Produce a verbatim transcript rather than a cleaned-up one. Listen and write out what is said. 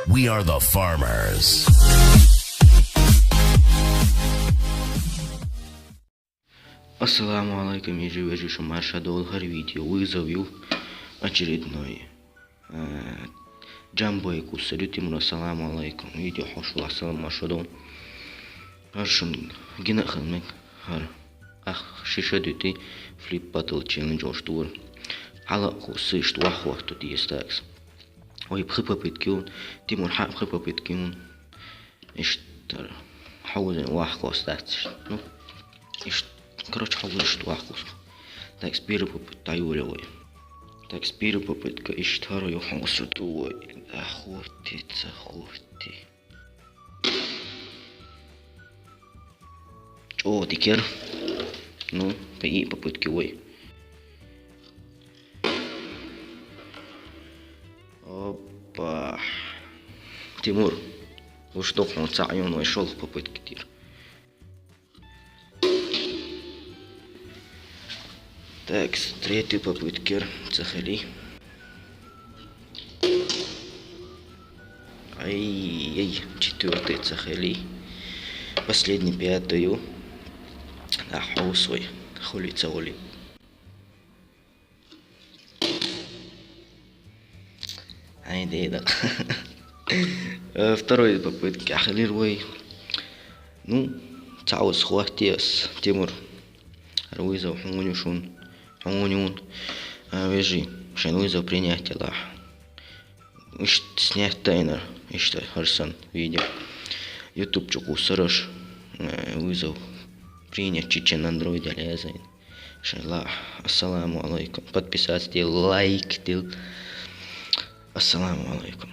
We are the farmers. Ассаламу алейкум, йижи-вежи, шо марша дол, гьар видео вызов ю очередной. Э, Джамбой кусарю, Тимур, ассаламу алейкум. Видео хьошула салам марша дол. Гьар шун гина ханмек, гьар ах шиша дути Flip Bottle Challenge оштур. Гьала кусишт вах вахту диестакс. Ой, пхи попытки ун, Тимур, хьа пхи попытки ун. Иштар хьулин вахкос дацш. Ну, ишт, короче, хьулин ишт вахкос. Так, с первой попытки таюлевой. Так, с первой попытки иштар ю хьулсу тувой. Да хурти, ца хурти. Чё, тикер? Ну, пи попытки вой. Опа. Тимур, уж дохнул цаъ юн вай шолх попытки тир. Так, с третьей попытки цахали. Ай-яй, четвёртый цахали. Последний, пятую. А, хо свой. Хули цаули. Ай, деда. Э, второй попытки ахилир вой. Ну, цаус хватиас, Тимур. Гьар вызов хьуню шун. Хьунюн. А, вежи, шен вызов принять ла. Ишт снять тайнар, ишта гьарсан видео. YouTube чукъу сараш, э, вызов принять чичен Android алязайн. Шалла, ассаламу алейкум. Подписаться дил, лайк дил. Ассаламу алейкум.